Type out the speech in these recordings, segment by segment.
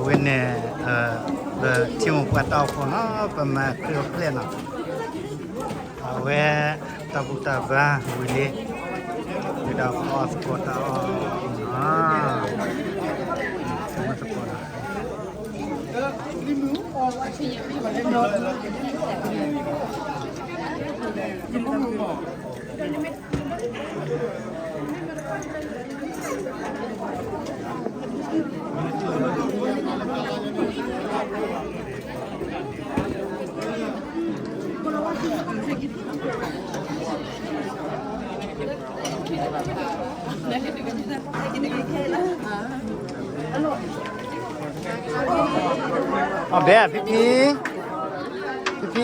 ဝဲန့ၣ် ပထံမိၢ်ပှၢ်တၢ်အိၣ်ဖှိၣ်နီၤ ပမၤခရံာ်အိၣ်ဖျဲၣ်နီၤ, အဝဲ တၢ်ဘူၣ်တၢ်ဘါဝံၤလံ, ဝံၤဒီးပအီၣ်သကိးတၢ်အီၣ်နီၤ, သကိးနီၤ အီၣ်ဘဲဧါ ဖံဖံ, ဖံဖံအီၣ်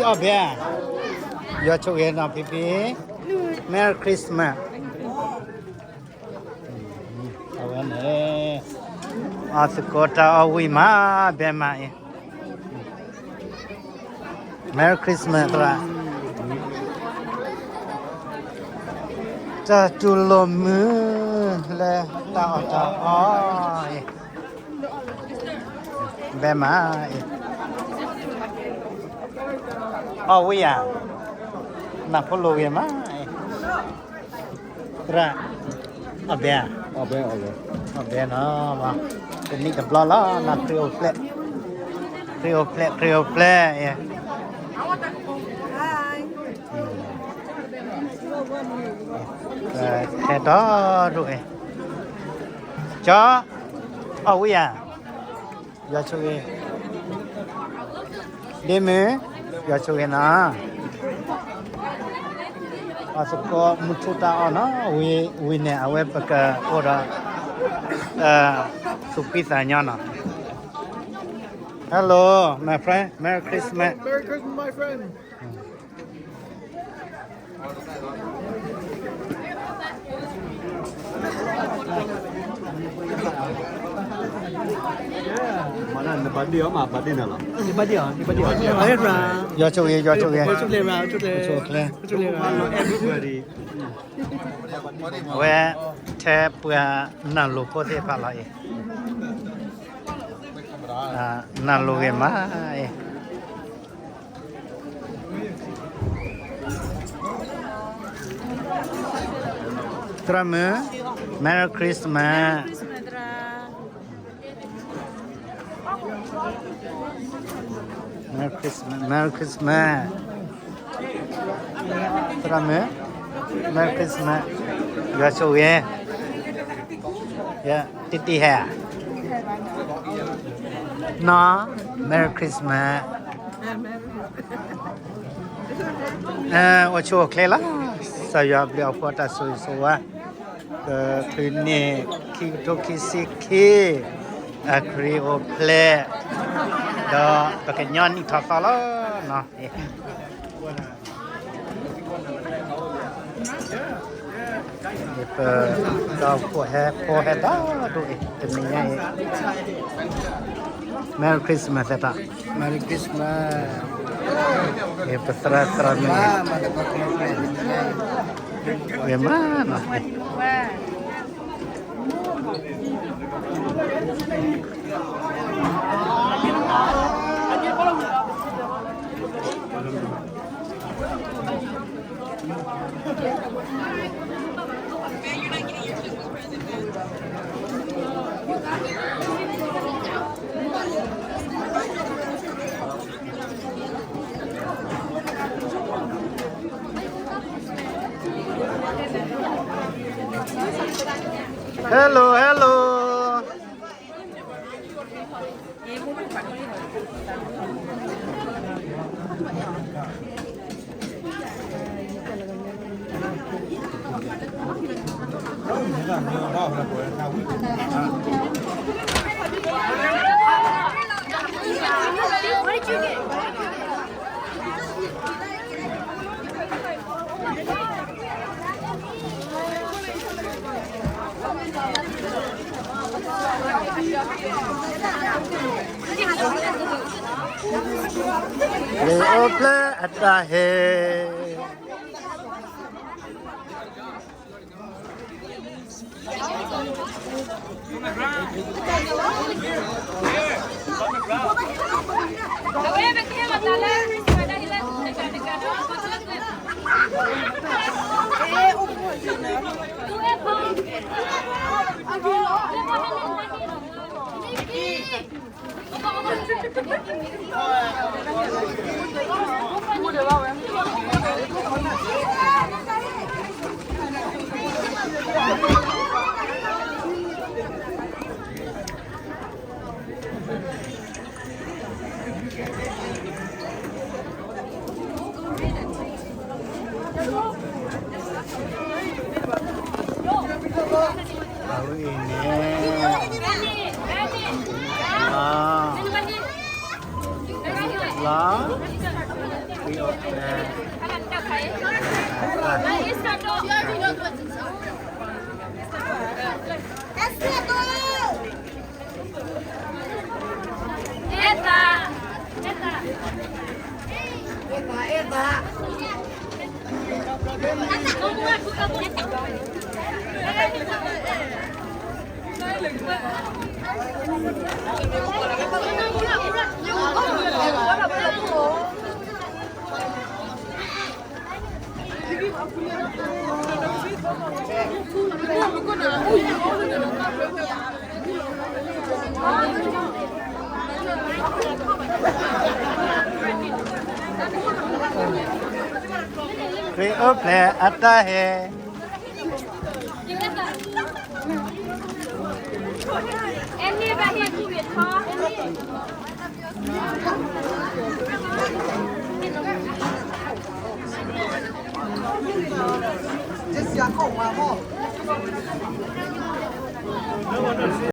ဘဲဧါ, ယွၤဆိၣ်ဂ့ၤနီၤ ဖံဖံ, Merry Christmas. အဝဲန့ၣ် အီၣ်သကိးတၢ်အီၣ်ဝံၣ်မး ဘဲမးအံၤ, Merry Christmas သရၣ်, တၢ်တူၢ်လိာ်မုာ်လၢတၢ်အီၣ်တၢ်အီအံၤ, ဘဲမးအံၤ, အီၣ်ဝံၣ်ဧါ, နၢ်ဖိလိာ်ဂ့ၤမးအံၤ သရၣ်, အီၣ်ဘဲဧါ, အီၣ်ဘဲနီၤ, တနံၣ်တဘျီလီၤ နခရံာ်အိၣ်ဖျဲၣ်, ခရံာ်အိၣ်ဖျဲၣ် ခရံာ်အိၣ်ဖျဲၣ်, ဟဲဒီဒူၣ်အံၤ, ကၠီ, အီၣ်ဝံၣ်ဧါ, ယွၤဆိၣ်ဂ့ၤ, ဒ့မုၢ်, ယွၤဆိၣ်ဂ့ၤနီၤ အီၣ်သကိးမုၢ်ထူၣ်တၢ်အီၣ်နီၤ, ဝံၤန့ၣ် အဝဲပကအိၣ်ဒီး သူၣ်ဖှံသးညီနီၤ. Hello, my friend. Merry Christmas. Merry Christmas, my friend. မၤနၢ်နဘၣ်ဒ့ၣ်အီၤမး ဘၣ်ဒ့ၣ်နၤလီၤ. နဘၣ်ဒ့ၣ်အီၤ နဘၣ်ဒ့ၣ်အီၤ ယွၤဆိၣ်ဂ့ၤ ယွၤဆိၣ်ဂ့ၤ ယွၤဆိၣ်ဂ့ၤ ယွၤဆိၣ်ဂ့ၤ အဝဲထဲပှၤနၢ်လိၤဖိသ့ၣ်တဖၣ်လီၤအံၤ, နၢ်လိၤဂ့ၤမးအံၤ သရၣ်မုၣ်, Merry Christmas. Merry Christmas, Merry Christmas. သရၣ်မုၣ်, Merry Christmas. ယွၤဆိၣ်ဂ့ၤ, တံတံဟဲဧါ, နီၤ, Merry Christmas. အိၣ်ဆူၣ်အိၣ်ချ့လီၤ, ကစၢ်ယွၤဘျုးအဖှိၣ်တၢ်ဆိၣ်ဂ့ၤဆိၣ်ဝါ, ပချုးန့ၢ်ခံကထိခံဆံခံ, အခရံာ်အိၣ်ဖျဲၣ်, ဒီးပကညီနံၣ်ထီၣ်သီလီၤနီၤ. ပတၢ်အိၣ်ဖှိၣ်ဟဲဖိဟဲတၢ်ဒိၣ်အံၤ တနံၤညါအံၤ, Merry Christmas သတး, Merry Christmas. ပသရၣ်သရၣ်မုၣ်, ဝဲမးနီၤ. Hello, hello. Leo play အတၢ်ဟဲ. အဝဲအံၤန့ၣ် လါ လါ ဝံၤအီၣ်ဖျဲ ခရံာ်အိၣ်ဖျဲၣ်အတၢ်ဟဲ အဲန့ၣ်ဘၣ်ဟ့ၣ်ကူၣ်ဝဲထီၣ်